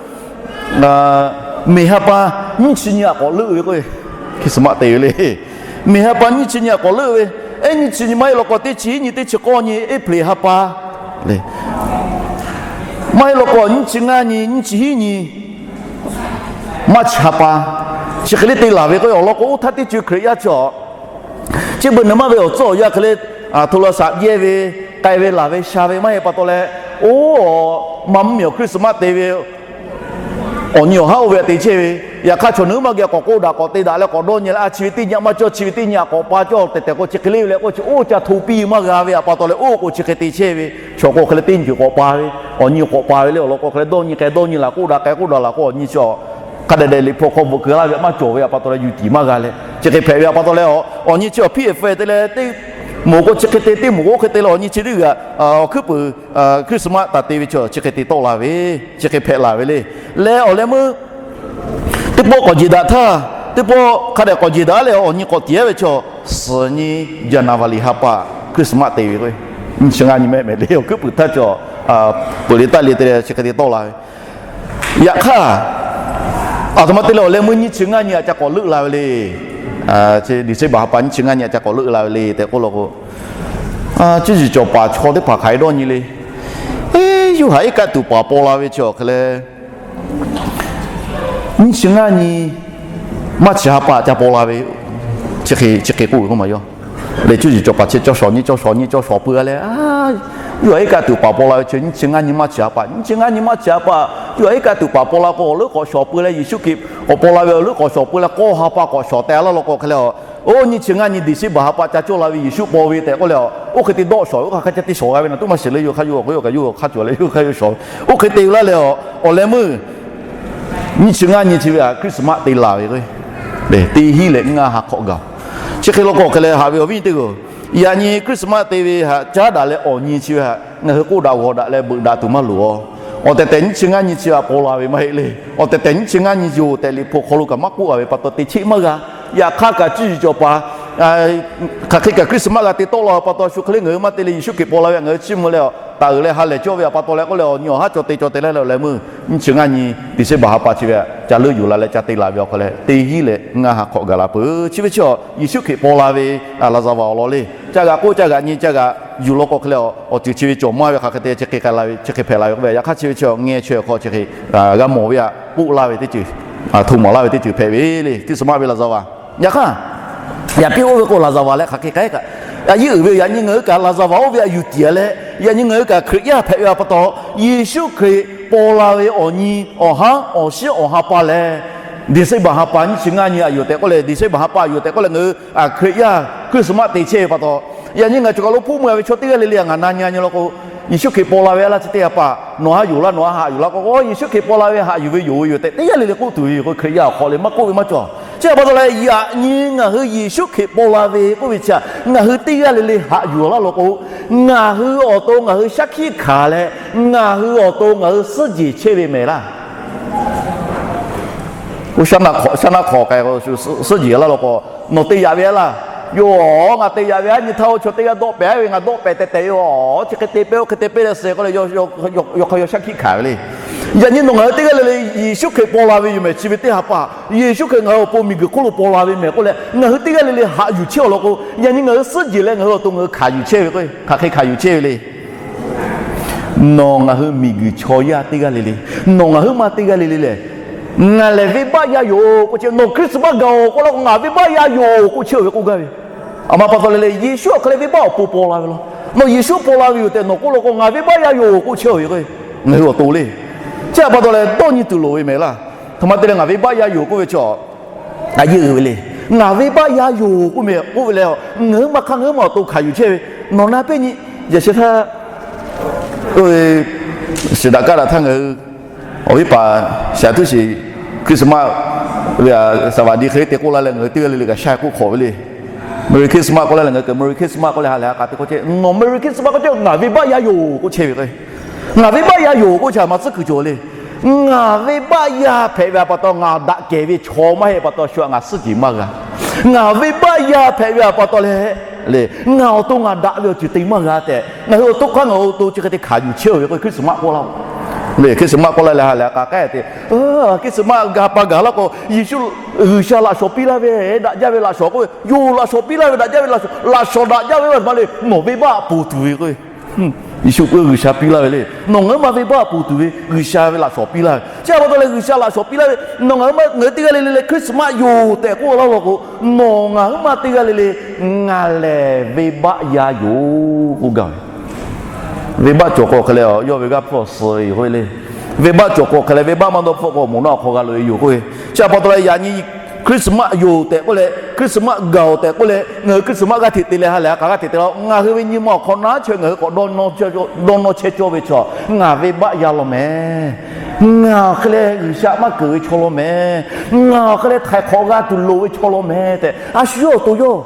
Mehˬ ha pa nyiˇ chi nyi aꞈ k'awꞈ leuˆ ve k'o, Christmas te ve le. Mehˬ ha pa nyiˇ chi nyi aꞈ k'awꞈ leuˆ ve, ehˉ nyiˇ chi nyi maˇ heˆ law k'o teˇ chi hiˉ nyi teˇ chi k'awˇ nyi April ha pa le. Maˇ heˆ law k'o nyiˇ chi ngaˇ nyi nyiˇ chi hiˉ nyi March ha pa, chi hk'e le te laˬ ve k'o, awˬ lawn k'o oˇ htaˇ teˇ co Hkriꞈ yaˇ chi awˬ chi beuꞈ naˬ maˇ ve awˬ tcuhˉ awˬ yanˇ hk'e le, htoꞈ law shaꞈ jehˇ ve, k'ai ve laˬ ve sha ve maˇ heˆ pa taw leh, oˇ, maˇ mvuhˇ miˬ awˬ Christmas te ve awˬ nyi awˬ haˉ oˇ ve aꞈ te chehˇ ve, yaꞈ hk'aˇ chaw naˬ maˇ geh k'awꞈ k'oˆ daꞈ k'awꞈ te daꞈ leh k'awꞈ dawˇ nyi leh a chi ve teˇ nyi aꞈ maˇ cawˇ, chi ve teˇ nyi aꞈ k'awꞈ pa cawˇ tehꞈ tehꞈ k'o chi hk'e le ve leh k'o chi oˇ ca hto piˇ maˇ g'a ve aꞈ pa taw leh oˇ k'o chi hk'e te chehˇ ve, chaw k'o hk'e le teˇ nyi k'awꞈ pa ve, awˬ nyi k'awꞈ pa ve le awˬ lawn k'o hk'e le dawˇ nyi k'ai dawˇ nyi laˬ k'oˆ daꞈ k'ai k'oˆ daꞈ laˬ k'o awˬ nyi chi hk'a dehꞈ dehꞈ Liꞈ hpu hk'aw bvuhꞈ keu laˇ ve aꞈ maˇ cawˬ ve aꞈ pa taw leh yuˬ tiˍ maˇ g'a leh chi hk'e hpehꞈ ve aꞈ pa taw leh, awˬ nyi chi awˬ hpiˇ eˍ feu te leh teˇ moˍ k'o chi hk'e te teˇ moˍ k'o oˇ hk'e te leh awˬ nyi chi teˇ g'aˇ awˬ hkuiˉ puiˍ Christmas taˍ te ve chi chi hk'e te tawˆ la ve, chi hk'e hpehꞈ la ve le. Leh awˬ leh meuˇ teˇ pawˆ k'awꞈ jeˬ daꞈ htaˇ, teˇ pawˆ hk'a dehꞈ k'awꞈ jeˬ daꞈ leh awˬ nyi k'awꞈ tiˍ aˉ ve chaw, suhˍ nyi January ha pa Christmas te ve k'o, nyiˇ chi ngaˇ nyi mehˆ mehˍ le awˬ hkuiˉ puiˍ htaˇ chaw peuˬ le taˆ le te leh chi hk'e te tawˆ la ve. Yaꞈ hk'aˇ, aˬ htoꞈ ma te leh awˬ leh meuˇ nyiˇ chi ngaˇ nyi aꞈ ca k'awꞈ leuˆ la ve le. December ha pa nyiˇ chi ngaˇ nyi aꞈ ca k'awꞈ leuˆ la ve le tehꞈ k'oˆ law k'o, cuˇ yiˍ cawˬ paˍ chaw teˇ hpaˍ hk'aˬ hk'e dawˇ nyi le. Eˇ, Yoˇhanˬ iˉ kaˆ tuˬ paˍ paw la ve chi awˬ hk'e leh, nyiˇ chi ngaˇ nyi March ha pa ca paw la ve, chi hk'e k'oˆ ve k'oˆ maˬ yaw. Leh cuˇ yiˍ cawˬ paˍ chi caw shawˍ nyi caw shawˍ nyi caw shawˍ pui a leh, Yoˇhanˬ iˉ kaˆ tuˬ paˍ paw la ve chi nyiˇ chi ngaˇ nyi March ha pa, nyiˇ chi ngaˇ nyi March ha pa, Yoˇhanˬ iˉ kaˆ tuˬ paˍ paw la k'o awˬ leuˉ k'awꞈ shawˍ pui leh Yeˍsuˆ Hkriꞈ k'awꞈ paw la ve awˬ leuˉ k'awꞈ shawˍ pui leh k'awˇ ha pa k'awꞈ shawˍ teh laˇ law k'o hk'e leh, oˇ nyiˇ chi ngaˇ nyi December ha pa ca cawˇ la ve Yeˍsuˆ paw ve tehꞈ k'oˆ leh, oˇ hk'e te dawˆ shawˍ ve oˇ hk'aˬ hk'e ca te shawˍ g'a ve naˬ tuˉ maˇ shiˍ leh yoˬ hk'a yoˬ k'o yoˬ kaꞈ yoˬ hk'a cawˬ leh yoˬ hk'a yoˬ shawˍ ve. Oˇ hk'e te laˇ leh, awˬ leh meuˇ nyiˇ chi ngaˇ nyi chi ve aꞈ Christmas te laˬ ve k'o, teˇ hinˉ leh ngaˇ ha hk'awꞈ gaˬ. Chi hk'e law k'o hk'e leh haꞈ ve awˬ viˉ teˇ g'aˇ, yaꞈ nyi Christmas te ve haꞈ caˉ daꞈ leh awˬ nyi chi ve haꞈ ngaˬ hui k'oˆ daꞈ g'awˬ daꞈ leh beuꞈ daꞈ tuˬ maˇ loˍ a. Awˬ tehˬ tehˬ nyiˇ chi ngaˇ nyi chi aꞈ paw la ve maˇ heˆ le. Awˬ tehˬ tehˬ nyiˇ chi ngaˇ nyi yoˬ tehꞈ Liꞈ hpu hk'aw lo kaꞈ maˇ k'oˆ a ve pa taw te cheˆ maˇ g'a. Yaꞈ hk'aˇ kaꞈ cuˇ yiˍ cawˬ paˍ hk'aˬ hk'e kaꞈ Christmas g'a te tawˆ la ve pa taw shu hk'e le ngaˬ hui maˇ te leh Yeˍsuˆ Hkriꞈ paw la ve ngaˬ hui chiˇ mvuh leh taˍ uiˍ leh ha lehˬ cawˇ ve aꞈ pa taw leh k'oˆ leh awˬ nyi awˬ haˉ cawˬ te cawˬ te leh leh awˬ leh meuˇ nyiˇ chi ngaˇ nyi December ha pa chi ve aꞈ ca leuˆ yuˬ la leh ca te laˬ ve awˬ hk'aw leh teˇ hinˉ leh ngaˇ ha hk'awꞈ gaˬ la peuˬ. Chi ve chi Yeˍsuˆ Hkriꞈ paw la ve laˍzaˍvaˍ awˬ lawn le. Ca g'aꞈ k'oˆ ca g'aꞈ nyi ca g'aꞈ yuˬ law k'o hk'e leh, awˬ ceuˬ chi ve cawˬ maˇ ve hk'aˬ hk'e te chi hk'e k'ai la ve chi hk'e hpehꞈ la ve k'oˆ ve yaꞈ hk'aˇ chi ve chi ngeh chaweh hk'aw chi hk'e g'a mawˬ ve aꞈ k'oˆ laˇ ve teˇ ceuˬ, hto maˍ laˇ ve teˇ ceuˬ hpehꞈ ve le. Christmas ve laˍzaˍvaˍ yaꞈ hk'aˇ, yaꞈ piˇ oˇ ve k'o laˍzaˍvaˍ leh hk'aˬ hk'e k'ai kaꞈ, a yehˉ uiˍ ve yaꞈ nyi ngaˬ hui kaꞈ laˍzaˍvaˍ oˇ ve aꞈ yuˬ tiˍ leh yaꞈ nyi ngaˬ hui kaꞈ Hkriꞈ yaˇ hpehꞈ ve aꞈ pa taw, Yeˍsuˆ Hkriꞈ paw la ve awˬ nyi awˬ haˉ awˬ shiˉ awˬ ha pa lehˬ, December ha pa nyiˇ chi ngaˇ nyi aꞈ yoˬ tehꞈ k'oˆ leh December ha pa aꞈ yoˬ tehꞈ k'oˆ leh ngaˬ hui Hkriꞈ yaˇ Christmas te chehˇ ve pa taw, yaꞈ nyi ngaˬ cawˬ kaˬ lo hpuˇ meuˇ a ve chaw teˇ g'aˇ le le ngaˬ na nyi a nyi law k'o, Yeˍsuˆ Hkriꞈ paw la ve a laˇ chi teˇ ha pa nawˬ haˉ yoˬ laˇ nawˬ haˉ haꞈ yuˬ laˇ k'o, Yeˍsuˆ Hkriꞈ paw la ve haꞈ yuˬ ve yoˬ ve yoˬ tehꞈ teˇ g'aˇ le le k'oˆ tuˬ ve yoˬ k'o, Hkriꞈ yaˇ awˬ hk'aw le maˇ k'oˆ ve maˇ cawˬ. Chi pa taw leh, yaꞈ nyi ngaˬ hui Yeˍsuˆ Hkriꞈ paw la ve k'oˆ ve chi htaꞈ ngaˬ hui teˇ g'aˇ le le haꞈ yuˬ laˇ law k'o, ngaˬ hui awˬ to ngaˬ hui shaˉ hkiˆ hkanˍ leh, ngaˬ hui awˬ to ngaˬ hui suhˉ jeˬ chehˇ ve mehˍ laˇ. Oˇ shaˉ naˆ hk'awꞈ k'ai, suhˉ jeˬ laˇ law k'o, nawˬ te yaꞈ ve a laˇ. Yoˬ, ngaˬ te yaꞈ ve a nyi htaˇ, oˇ chaw teˇ g'aˇ dawˆ pehˍ ve, ngaˬ dawˆ pehˍ tehꞈ tehꞈ yoˬ, chi hk'e te pehˇ, oˇ hk'e te pehˇ leh suh k'oˆ leh, yawˇ hk'aˇ yawˇ shaˉ hkiˆ hkanˍ ve le. Yaꞈ nyi nawˬ ngaˬ hui teˇ g'aˇ le le Yeˍsuˆ Hkriꞈ paw la ve yoˬ mehˍ. Chi ve teˇ ha pa, Yeˍsuˆ Hkriꞈ ngaˬ hui awˬ pon miˬguiˬ hk'oˆ lo paw la ve mehˍ k'oˆ leh, ngaˬ hui teˇ g'aˇ le le haꞈ yuˬ chehˇ awˬ lawn k'o, yaꞈ nyi ngaˬ hui suhˉ jeˬ leh ngaˬ hui awˬ to ngaˬ hui hkanˍ yuˬ chehˇ ve k'o, hk'aˬ hk'e hkanˍ yuˬ chehˇ ve le. Nawˬ ngaˬ hui miˬguiˬ chaw yaˇ teˇ g'aˇ le le, nawˬ ngaˬ huiˉ maˇ teˇ g'aˇ le le lehˬ, ngaˬ lehˬ venˇbaˆ yaˇ yoˬ k'oˆ chehˇ. Nawˬ Hkriꞈ suhˍ maˇ gaˬ-oˬ k'oˆ laˇ k'o, ngaˬ venˇbaˆ yaˇ yoˬ k'oˆ chehˇ ve k'oˆ gaˇ ve. Aˬ ma pa taw le le, Yeˍsuˆ awˬ hk'e leh venˇbaˆ awˬ pon paw la ve law. Nawˬ Yeˍsuˆ paw la ve yoˬ tehꞈ nawˬ k'oˆ law k'o, ngaˬ venˇbaˆ yaˇ yoˬ k'oˆ chehˇ ve k'o, ngaˬ hui awˬ to le. Chi pa taw leh, dawˇ nyi tuˬ loˍ ve mehˍ laˇ. Hk'aˬ ma te leh ngaˬ venˇbaˆ yaˇ yoˬ k'oˆ ve chaw a yeˇ uiˍ ve le. Ngaˬ venˇbaˆ yaˇ yoˬ k'oˆ mehˍ k'oˆ ve leh, ngaˬ huiˉ maˇ hk'aˇ ngaˬ huiˉ maˇ awˬ to hkanˍ yuˬ chehˇ ve. Nawˬ na pehnˇ nyi, yaꞈ sheh htaˇ, shiˍ daꞈ kaˇ daꞈ htaˇ ngaˬ hui awˬ viˉ paˍ shaˍ tuˉ shiˍ Christmas ve a saˍ vaˍ di hk'e te k'oˆ laˇ leh, ngaˬ hui teˇ g'aˇ le le kaꞈ sha k'oˆ hk'awꞈ ve le. Merry Christmas k'oˆ laˇ leh, ngaˬ hui Merry Christmas k'oˆ leh ha lehˬ a k'a te k'oˆ chehˇ. Nawˬ Merry Christmas k'oˆ chehˇ, ngaˬ venˇbaˆ yaˇ yoˬ k'oˆ chehˇ ve k'o, ngaˬ venˇbaˆ yaˇ yoˬ k'oˆ chi a ma tcuhˉ kuiˬ cawˬ le. Ngaˬ venˇbaˆ yaˇ hpehꞈ ve a pa taw ngaˬ daꞈ kehˬ ve chaw maˇ heˆ pa taw shu a ngaˬ suhˉ jeˬ maˇ g'a. Ngaˬ venˇbaˆ yaˇ hpehꞈ ve a pa taw leh, ngaˬ awˬ to ngaˬ daꞈ ve awˬ ceuˬ te maˇ g'a tehꞈ, ngaˬ hui awˬ to hk'aˇ ngaˬ hui awˬ to chi hk'e te hkanˍ yuˬ chehˇ ve k'o, Christmas k'oˆ laˇ-oˬ. Christmas k'oˆ laˇ leh ha lehˬ a k'a k'ehˉ te, Christmas gaˬ pa gaˬ laˇ k'o, Yeˍsuˆ G'uiˬsha laꞈ shawˍ piˇ laˇ ve, daꞈ jaˇ ve laꞈ shawˍ k'oˆ ve yoˬ. Laꞈ shawˍ piˇ laˇ ve, daꞈ jaˇ ve laꞈ shawˍ, laꞈ shawˍ daꞈ jaˇ ve a ma le, nawˬ venˇbaˆ ponˬ tuˬ ve k'o, Yeˍsuˆ k'oˆ G'uiˬsha piˇ laˇ ve le. Nawˬ ngaˬ huiˉ maˇ venˇbaˆ ponˬ tuˬ ve G'uiˬsha ve laꞈ shawˍ piˇ laˇ ve. Chi a pa taw leh G'uiˬsha laꞈ shawˍ piˇ laˇ ve, nawˬ ngaˬ huiˉ maˇ ngaˬ hui teˇ g'aˇ le le leh Christmas yoˬ tehꞈ k'oˆ laˇ law k'o, nawˬ ngaˬ huiˉ maˇ teˇ g'aˇ le le, ngaˬ lehˬ venˇbaˆ yaˇ yoˬ k'oˆ gaˇ ve. Venˇbaˆ cawˬ k'o hk'e leh, yawˇ ve g'aˇ hpfuhˇ suh ve yoˬ k'oˆ ve le. Venˇbaˆ cawˬ k'o hk'e leh, venˇbaˆ maˇ dawˇ hpfuhˆ k'o, moˍ naˆ awˬ hk'aw g'a loꞈ e yoˬ k'oˆ ve. Chi a pa taw leh, yaꞈ nyi Christmas yoˬ tehꞈ k'oˆ leh, Christmas gaˬ-oˬ tehꞈ k'oˆ leh, ngaˬ hui Christmas g'aˇ hteꞈ te leh ha lehˬ a k'a g'aˇ hteꞈ te la, ngaˬ hui ve nyi ma awˬ hk'aw naˉ chaweh ngaˬ hui k'awꞈ dawˇ nawˇ chehˇ cawˇ ve chaw, ngaˬ venˇbaˆ yaˇ law mehˍ. Ngaˬ awˬ hk'e leh G'uiˬsha maˇ keunˍ ve chaw law mehˍ. Ngaˬ awˬ hk'e leh htaiˍ hk'awꞈ g'a tuˬ loˍ ve chaw law mehˍ tehꞈ, a shu yawˇ awˬ to yawˇ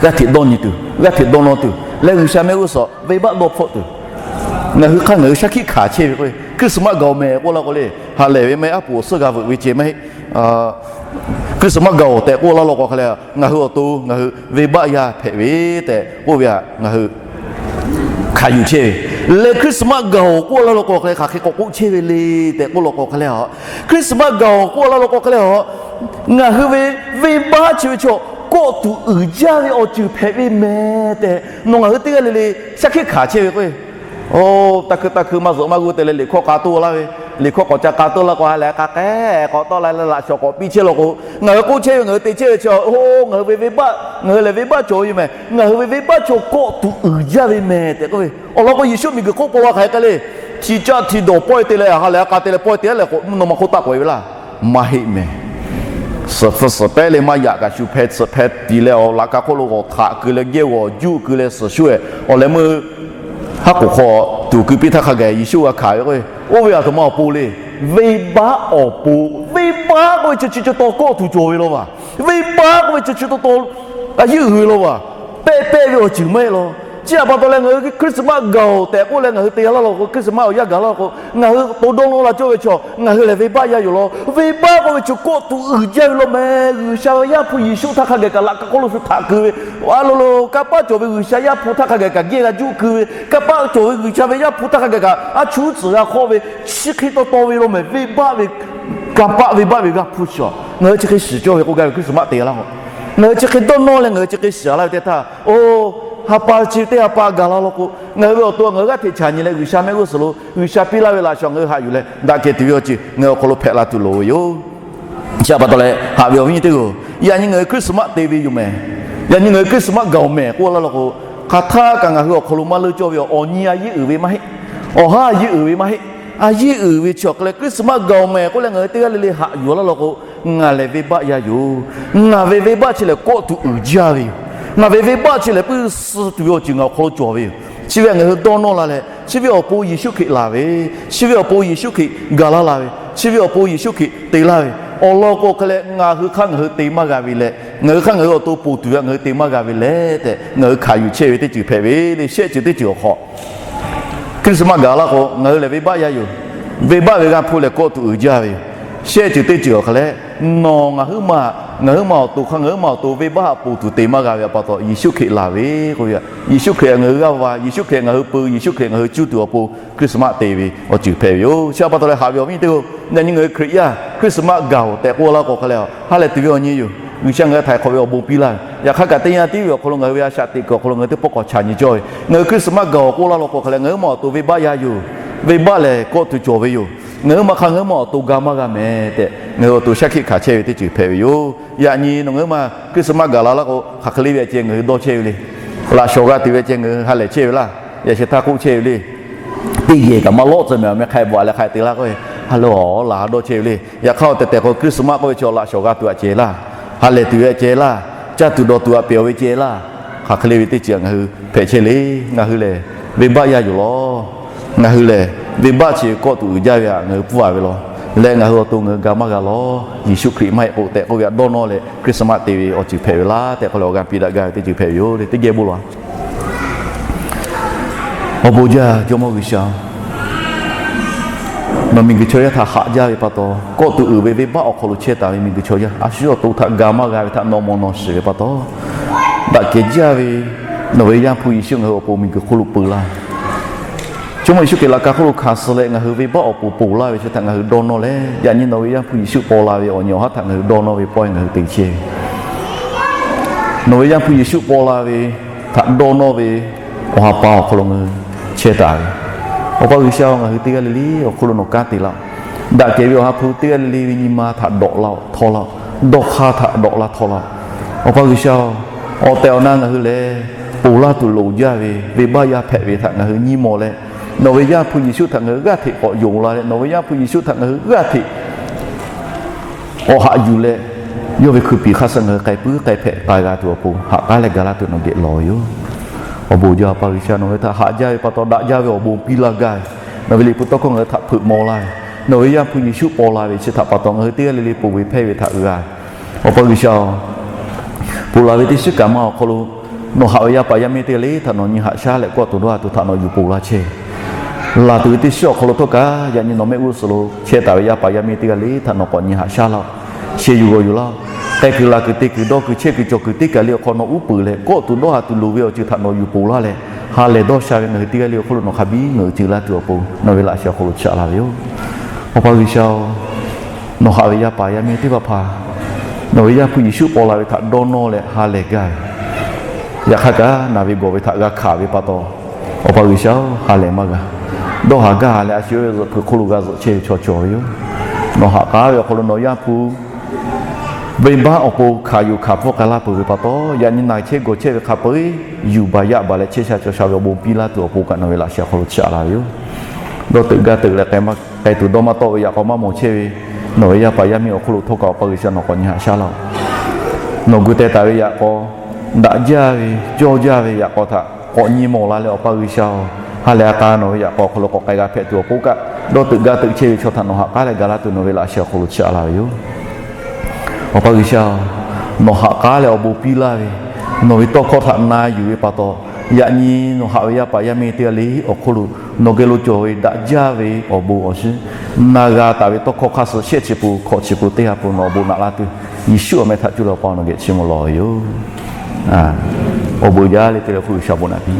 g'aˇ hteꞈ dawˇ nyi tuˬ, g'aˇ hteꞈ dawˇ nawˇ tuˬ leh, G'uiˬsha mehˆ g'uˇ suhˍ venˇbaˆ dawˇ hpfuhˆ tuˬ, ngaˬ hui hk'aˇ ngaˬ hui shaˉ hkiˆ hkanˍ chehˇ ve k'o, Christmas gaˬ-oˬ mehˍ k'oˆ laˇ k'o le, ha lehˬ ve maˇ heˆ, aˉ poꞈ awˬ suhˉ g'a veuꞈ ve ceh maˇ heˆ. Christmas gaˬ-oˬ tehꞈ k'oˆ laˇ law k'o hk'e leh, ngaˬ hui awˬ to ngaˬ hui venˇbaˆ yaˇ hpehꞈ ve tehꞈ k'oˆ ve htaꞈ ngaˬ hui hkanˍ yuˬ chehˇ ve. Leh Christmas gaˬ-oˬ k'oˆ laˇ law k'o hk'e leh, hk'aˬ hk'e k'awꞈ k'oˆ chehˇ ve le tehꞈ k'oˆ law k'o hk'e leh, Christmas gaˬ-oˬ k'oˆ laˇ law k'o hk'e leh, ngaˬ hui ve venˇbaˆ chi ve chaw kawˆ tuˬ uiˍ jaˇ ve awˬ ceuˬ hpehꞈ ve mehˍ tehꞈ, nawˬ ngaˬ hui teˇ g'aˇ le le shaˉ hkiˆ hkanˍ chehˇ ve k'o, o, taˇ hkui taˇ hkui maˇ zuhꞈ maˇ g'uˇ te leh liꞈ hkawˇ k'a toˇ laˇ ve, liꞈ hkawˇ k'awꞈ ca k'a toˇ laˇ k'o ha lehˬ a k'a k'ehˉ k'awꞈ tawˆ la leh laꞈ shawˍ k'awꞈ piˇ chehˇ law k'o, ngaˬ hui k'oˆ chehˇ ve, ngaˬ hui te chehˇ ve chi, o, ngaˬ hui ve venˇbaˆ, ngaˬ hui lehˬ venˇbaˆ cawˬ ve yoˬ mehˍ. Ngaˬ hui ve venˇbaˆ chaw kawˆ tuˬ uiˍ jaˇ ve mehˍ tehꞈ k'oˆ ve. Awˬ lawn k'o, Yeˍsuˆ miˬguiˬ hk'oˆ paw la hk'aˬ hk'e le, chi caˆ hti dawˬ pawehˇ te leh ha lehˬ a k'a te leh pawehˇ te leh k'o, mvuhˇ naw ma hk'oˆ taˆ k'awꞈ e ve laˇ. Maˇ heˆ mehˍ. Suhˍ hpfuh suhˍ pehˉ le maˇ yaꞈ kaꞈ shu hpeh tsuhꞈ hpeh tiˍ leh, awˬ laꞈ ka hk'oˆ lo g'awˬ htaꞈ keu leh, gehˇ g'awˬ juˆ keu leh suhˍ shuˉ-ehˍ awˬ leh meuˇ haˉ k'oˍ hk'aw tuˍ keu piˇ htaˇ hk'a gaˬ Yeˍsuˆ g'a hkanˍ ve k'o, oˇ ve a htoꞈ ma awˬ pon le. Venˇbaˆ awˬ pon, venˇbaˆ k'oˆ ve chi chi taw kawˆ tuˬ cawˬ ve law vaˬ. Venˇbaˆ k'oˆ ve chi chi taw taw a yeˇ uiˍ ve law vaˬ. Pehˆ pehˆ ve awˬ ceuˬ maˇ heˆ law. Chi a pa taw leh ngaˬ hui Christmas gaˬ-oˬ tehꞈ k'oˆ leh ngaˬ hui te laˇ law k'o, Christmas awˬ yanˇ gaˬ laˇ k'o, ngaˬ hui to dawˇ nawˇ la cawˇ ve chaw ngaˬ hui lehˬ venˇbaˆ yaˇ yoˬ law. Venˇbaˆ k'oˆ ve chi kawˆ tuˬ uiˍ jaˇ ve law mehˍ. G'uiˬsha ve Yaˇ hpu Yeˍsuˆ htaˇ hk'a gaˬ kaꞈ laꞈ ka hk'oˆ lo shu htaꞈ keu ve, a lo lo kanˇ paˆ cawˬ ve G'uiˬsha Yaˇ hpu htaˇ hk'a gaˬ kaꞈ gehˇ g'a juˆ keu ve, kanˇ paˆ cawˬ ve G'uiˬsha ve Yaˇ hpu htaˇ hk'a gaˬ kaꞈ a chuˉ tcuhˍ g'a hk'awˆ ve, chi hk'e taw taw ve law mehˍ. Venˇbaˆ ve, kanˇ paˆ venˇbaˆ ve g'aˇ hpu chi a ngaˬ hui chi hk'e shiˍ cawˇ ve k'oˆ gaˇ ve Christmas te laˇ k'o, ngaˬ hui chi hk'e dawˇ nawˇ leh ngaˬ hui chi hk'e shiˍ laˇ ve teˇ htaˇ, o, ha pa chi teˇ ha pa gaˬ la law k'o, ngaˬ hui ve awˬ to ngaˬ hui g'aˇ hteꞈ chaꞈ nyi leh G'uiˬsha mehˆ g'uˇ suhˍ lo G'uiˬsha piˇ laˇ ve laꞈ shawˍ ngaˬ hui haꞈ yuˬ leh daꞈ kehˬ tuˬ ve awˬ ceuˬ ngaˬ hui awˬ hk'aw lo hpehꞈ la tuˬ loˍ ve yoˬ. Chi a pa taw leh haꞈ ve awˬ viˉ nyi teˇ hpaˍ-oˬ, yaꞈ nyi ngaˬ hui Christmas te ve yoˬ mehˍ. Yaꞈ nyi ngaˬ hui Christmas gaˬ-oˬ mehˍ k'oˆ laˇ law k'o, hk'aˬ htaˇ kaꞈ ngaˬ hui awˬ hk'aw lo maˇ leuˇ cawˇ ve yoˬ. Awˬ nyi a yeˇ uiˍ ve maˇ heˆ. Awˬ haˉ a yeˇ uiˍ ve maˇ heˆ. A yeˇ uiˍ ve chi awˬ hk'e leh Christmas gaˬ-oˬ mehˍ k'oˆ leh ngaˬ hui teˇ g'aˇ le le haꞈ yuˬ laˇ law k'o, ngaˬ lehˬ venˇbaˆ yaˇ yoˬ. Ngaˬ ve venˇbaˆ chi lehˬ kawˆ tuˬ uiˍ jaˇ ve yoˬ. Ngaˬ ve venˇbaˆ chi lehˬ puiˉ suh tuˬ ve awˬ ceuˬ ngaˬ awˬ hk'aw lo cawˬ ve yoˬ. Chi ve ngaˬ hui dawˇ nawˇ la leh, chi ve awˬ pon Yeˍsuˆ Hkriꞈ laˬ ve, chi ve awˬ pon Yeˍsuˆ Hkriꞈ gaˬ laˇ la ve, chi ve awˬ pon Yeˍsuˆ Hkriꞈ te laˇ ve, Awˬ lawn k'o hk'e leh, ngaˬ hui hk'aˇ ngaˬ hui te maˇ g'a ve leh, ngaˬ hui hk'aˇ ngaˬ hui awˬ to ponˬ tuˬ ve ngaˬ hui te maˇ g'a ve leh tehꞈ, ngaˬ hui hkanˍ yuˬ chehˇ ve teˇ ceuˬ hpehꞈ ve le. Shehˆ ceuˬ teˇ ceuˬ awˬ hk'aw, Christmas gaˬ laˇ k'o, ngaˬ hui lehˬ venˇbaˆ yaˇ yoˬ. Venˇbaˆ ve g'aˇ hpu lehˬ kawˆ tuˬ uiˍ jaˇ ve yoˬ. Shehˆ ceuˬ teˇ ceuˬ awˬ hk'aw leh, nawˬ ngaˬ huiˉ ma, ngaˬ huiˉ ma awˬ to hk'aˇ ngaˬ huiˉ ma awˬ to venˇbaˆ haꞈ ponˬ tuˬ te maˇ g'a ve pa taw, Yeˍsuˆ Hkriꞈ laˬ ve k'oˆ ve, Yeˍsuˆ Hkriꞈ ngaˬ hui g'aˇ va, Yeˍsuˆ Hkriꞈ ngaˬ hui peu, Yeˍsuˆ Hkriꞈ ngaˬ hui cuˇ tuˬ awˬ pon Christmas te ve awˬ ceuˬ hpehꞈ ve yoˬ. Chi pa taw leh haꞈ ve awˬ viˉ teˇ hpaˍ-oˬ, yaꞈ nyi ngaˬ hui Hkriꞈ yaˇ Christmas gaˬ-oˬ tehꞈ k'oˆ laˇ k'o hk'e leh, ha lehˬ tuˬ ve awˬ nyi yoˬ. G'uiˬsha ngaˬ hui htaiˍ hk'awꞈ ve awˬ bon piˇ laˇ ve. Yaꞈ hk'aˇ kaꞈ teˇ yanˇ tiˉ ve awˬ hk'aw lo ngaˬ hui ve a shaꞈ teꞈ kuiˬ awˬ hk'aw lo ngaˬ hui teˇ pawˆ k'awꞈ chaꞈ nyi cawˇ ve. Ngaˬ hui Christmas gaˬ-oˬ k'oˆ laˇ law k'o hk'e leh, ngaˬ huiˉ ma awˬ to venˇbaˆ yaˇ yoˬ. Venˇbaˆ lehˬ kawˆ tuˬ cawˬ ve yoˬ. Ngaˬ huiˉ ma hk'aˇ ngaˬ huiˉ ma awˬ to ga maˇ g'a mehˍ tehꞈ, ngaˬ hui awˬ to shaˉ hkiˆ hkanˍ chehˇ ve teˇ ceuˬ hpehꞈ ve yoˬ. Yaꞈ nyi nawˬ ngaˬ huiˉ ma Christmas gaˬ la laˇ k'o, hk'aˬ hk'e le ve ceh ngaˬ hui dawˇ chehˇ ve le. Laꞈ shawˍ g'a tuˬ ve ceh ngaˬ hui ha lehˬ chehˇ ve laˇ. Yaꞈ sheh htaˇ k'oˆ chehˇ ve le. Teˇ yehˬ kaꞈ maˇ lawˆ tcuh mehˍ, awˬ meh hk'a bvuhꞈ leh hk'a te laˇ k'o, ha lehˬ awˬ laˬ ha dawˇ chehˇ ve le. Yaꞈ hk'aˇ awˬ tehˬ tehˬ k'o, Christmas k'oˆ ve chi laꞈ shawˍ g'a tuˬ aꞈ ceh laˇ, ha lehˬ tuˬ ve aꞈ ceh laˇ, caˇ tuˬ dawˬ tuˬ aꞈ pehˬ-oˬ ve ceh laˇ. Hk'aˬ hk'e le ve teˇ ceuˬ ngaˬ hui hpehꞈ chehˇ le. Ngaˬ hui lehˬ venˇbaˆ yaˇ yoˬ law. Ngaˬ hui lehˬ venˇbaˆ chi kawˆ tuˬ uiˍ jaˇ ve htaꞈ ngaˬ hui pfuhˇ a ve law. Leh ngaˬ hui awˬ to ngaˬ hui ga maˇ g'a law. Yeˍsuˆ Hkriꞈ maˇ heˆ k'o tehꞈ k'oˆ ve htaꞈ dawˇ nawˇ leh Christmas te ve awˬ ceuˬ hpehꞈ ve laˇ tehꞈ k'oˆ leh awˬ g'aˇ piˇ daꞈ gaˇ ve teˇ ceuˬ hpehꞈ ve yoˬ le. Teˇ geh bon lawˬ. Awˬ bon jaˇ Jawˇmawˇ G'uiˬsha, nawˬ miˬguiˬ chaw yaˇ htaꞈ haꞈ jaˇ ve pa taw, kawˆ tuˬ uiˍ ve venˇbaˆ awˬ hk'aw lo chehˇ taˍ ve miˬguiˬ chaw yaˇ a shu awˬ to htaꞈ ga maˇ g'a ve htaꞈ nawˬ mawˬ nawˬ shiˍ ve pa taw, daꞈ kehˬ jaˇ ve nawˬ ve Yaˇ hpu Yeˍsuˆ ngaˬ hui awˬ pon miˬguiˬ hk'oˆ lo peu laˇ. Jawˇmawˇ Yeˍsuˆ Hkriꞈ laꞈ ka hk'oˆ lo hkanˍ suh leh ngaˬ hui venˇbaˆ awˬ pon ponˬ laˇ ve chi htaꞈ ngaˬ hui dawˇ nawˇ leh, yaꞈ nyi nawˬ ve Yaˇ hpu Yeˍsuˆ paw la ve awˬ nyi awˬ haˉ htaꞈ ngaˬ hui dawˇ nawˇ ve pawehˇ ngaˬ hui te chehˇ ve. Nawˬ ve Yaˇ hpu Yeˍsuˆ paw la ve htaꞈ dawˇ nawˇ ve awˬ ha pa awˬ hk'aw lo ngaˬ hui chehˇ taˍ ve. Awˬ pa G'uiˬsha-oˬ, ngaˬ hui teˇ g'aˇ le le awˬ hk'oˆ lo nawˬ kanˉ te laˇ-oˆ. Daꞈ kehˬ ve awˬ ha hpu teˇ g'aˇ le le ve nyi ma htaꞈ dawꞈ laˇ-oˆ, htawˇ laˇ-oˆ. Dawˇ hk'aˇ htaꞈ dawꞈ laˇ htawˇ laˇ-oˆ. Awˬ pa G'uiˬsha-oˬ, awˬ tehˬ awˬ na ngaˬ hui lehˬ ponˬ laˇ tuˬ loˍ jaˇ ve venˇbaˆ yaˇ hpehꞈ ve htaꞈ ngaˬ hui nyi mawˬ leh, nawˬ ve Yaˇ hpu Yeˍsuˆ htaꞈ ngaˬ hui g'aˇ hteꞈ k'awꞈ yonˍ la leh, nawˬ ve Yaˇ hpu Yeˍsuˆ htaꞈ ngaˬ hui g'aˇ hteꞈ k'awꞈ haꞈ yuˬ leh, yawˇ ve hkui piˍ hk'aˇ suh ngaˬ hui k'ai puiˉ k'ai hpehꞈ k'ai g'a tuˬ awˬ pon haꞈ k'aˉ leh ga laˇ tuˬ nawˬ geh lawˬ ve yoˬ. Awˬ bon jaˇ, Awˬ pa G'uiˬsha, nawˬ hui htaꞈ haꞈ jaˇ ve pa taw daꞈ jaˇ ve awˬ bon piˇ laˇ gaˇ ve, nawˬ ve liꞈ hpu tawˇ hkawˇ ngaˬ hui htaꞈ hpeuꞈ maw laˇ ve, nawˬ ve Yaˇ hpu Yeˍsuˆ paw la ve chi htaꞈ pa taw ngaˬ hui teˇ g'aˇ le le ponˬ ve hpehˇ ve htaꞈ g'a ve. Awˬ pa G'uiˬsha-oˬ, ponˬ laˬ ve teˇ shiˉ kaꞈ ma awˬ hk'aw lo nawˬ haꞈ ve yaˇ paˍ yaˇ miˇ teˇ g'aˇ le htaꞈ nawˬ nyi haꞈ shaˉ leh kawˆ tuˬ dawˇ ha tuˬ htaꞈ nawˬ yuˬ ponˬ laˇ chehˇ. Laˬ tuˬ ve teˇ shiˉ awˬ hk'aw lo htawˇ kaꞈ, yaꞈ nyi nawˬ mehˆ g'uˇ suhˍ lo chehˇ taˍ ve yaˇ paˍ yaˇ miˇ teˇ g'aˇ le htaꞈ nawˬ k'awꞈ nyi haꞈ shaˉ laˇ-oˆ. Sheh yuˬ g'awˬ yuˬ laˇ-oˆ. K'ai kuiˬ laˬ kuiˬ te kuiˬ dawˇ kuiˬ chehˇ kuiˬ cawˬ kuiˬ teˇ kaˬ le awˬ hk'aw nawˬ uˉ peunˍ leh, kawˆ tuˬ dawˇ ha tuˬ loˍ ve awˬ ceuˬ htaꞈ nawˬ yuˬ ponˬ laˇ leh, ha lehˬ dawˇ sha ve ngaˬ hui teˇ g'aˇ le awˬ hk'oˆ lo nawˬ hk'a biˉ ngaˬ hui ceuˬ laˇ tuˬ awˬ pon nawˬ ve laꞈ sheh awˬ hk'aw lo chaꞈ la ve yoˬ. Awˬ pa G'uiˬsha-oˬ, nawˬ haꞈ ve yaˇ paˍ yaˇ miˇ teˇ hpaˍ hpaˍ nawˬ ve Yaˇ hpu Yeˍsuˆ paw la ve htaꞈ dawˇ nawˇ leh ha lehˬ gaˇ ve, yaꞈ hk'aˇ kaꞈ naˬ ve gawˬ ve htaꞈ g'a hkanˍ ve pa taw, Awˬ pa G'uiˬsha-oˬ, ha lehˬ maˇ g'a. Dawˇ haˍ gaˇ leh a shu ve zuhꞈ hpu hk'oˆ lo g'a zuhꞈ chehˇ ve chaw cawˬ ve yoˬ. Nawˬ haꞈ k'aˉ ve awˬ hk'aw lo nawˬ Yaˇ hpu venˇbaˆ awˬ pon hkanˍ yuˬ hkanˍ pfuhˇ k'ai laˇ peuˬ ve pa taw, yaꞈ nyi naˬ chehˇ gawˬ chehˇ ve hk'a peu-eˬ yuˬ baˬ yaꞈ baˬ leh chehˇ sha cawˬ sha ve awˬ bon piˇ laˇ tuˬ awˬ pon kaꞈ nawˬ ve laꞈ sheh awˬ hk'aw lo chaꞈ la ve yoˬ. Dawˇ teuꞈ gaˇ teuꞈ leh k'ai tuˬ dawˇ maˇ tawˆ ve yaꞈ k'aw maˇ mawˬ chehˇ ve nawˬ ve yaˇ paˍ yaˇ miˇ awˬ hk'oˆ lo htawˇ kaꞈ Awˬ pa G'uiˬsha nawˬ k'awꞈ nyi haꞈ shaˉ laˇ-oˆ. Nawˬ gu teh taˍ ve yaꞈ k'aw daꞈ jaˇ ve cawˇ jaˇ ve yaꞈ k'aw htaꞈ k'awꞈ nyi mawˬ la leh Awˬ pa G'uiˬsha-oˬ, ha lehˬ a k'a nawˬ ve yaꞈ k'aw awˬ hk'aw lo k'awꞈ k'ai g'a hpehꞈ tuˬ awˬ pon kaꞈ, dawˇ teuꞈ gaˇ teuꞈ chehˇ ve chaw htaꞈ nawˬ haꞈ k'aˉ leh ga laˇ tuˬ nawˬ ve laꞈ sheh awˬ hk'aw lo chaꞈ la ve yoˬ. Awˬ pa G'uiˬsha-oˬ, nawˬ haꞈ k'aˉ leh awˬ bon piˇ laˇ ve, nawˬ ve tawˇ hkawˇ htaꞈ na yuˬ ve pa taw, yaꞈ nyi nawˬ haꞈ ve yaˇ paˍ yaˇ miˇ teˇ g'aˇ le awˬ hk'oˆ lo nawˬ geh lo cawˬ ve daꞈ jaˇ ve awˬ bon awˬ shiˉ na g'a taˍ ve tawˇ hkawˇ hk'aˇ suh shehˆ chi pun hkawꞈ chi pun teˇ ha pun nawˬ awˬ bon naꞈ laˇ tuˬ, Yeˍsuˆ awˬ meh htaꞈ cuˇ leh Awˬ pa nawˬ geh chiˇ mvuh lawˬ ve yoˬ. Awˬ bon jaˇ le te leh hk'oˆ G'uiˬsha bon naꞈ piˇ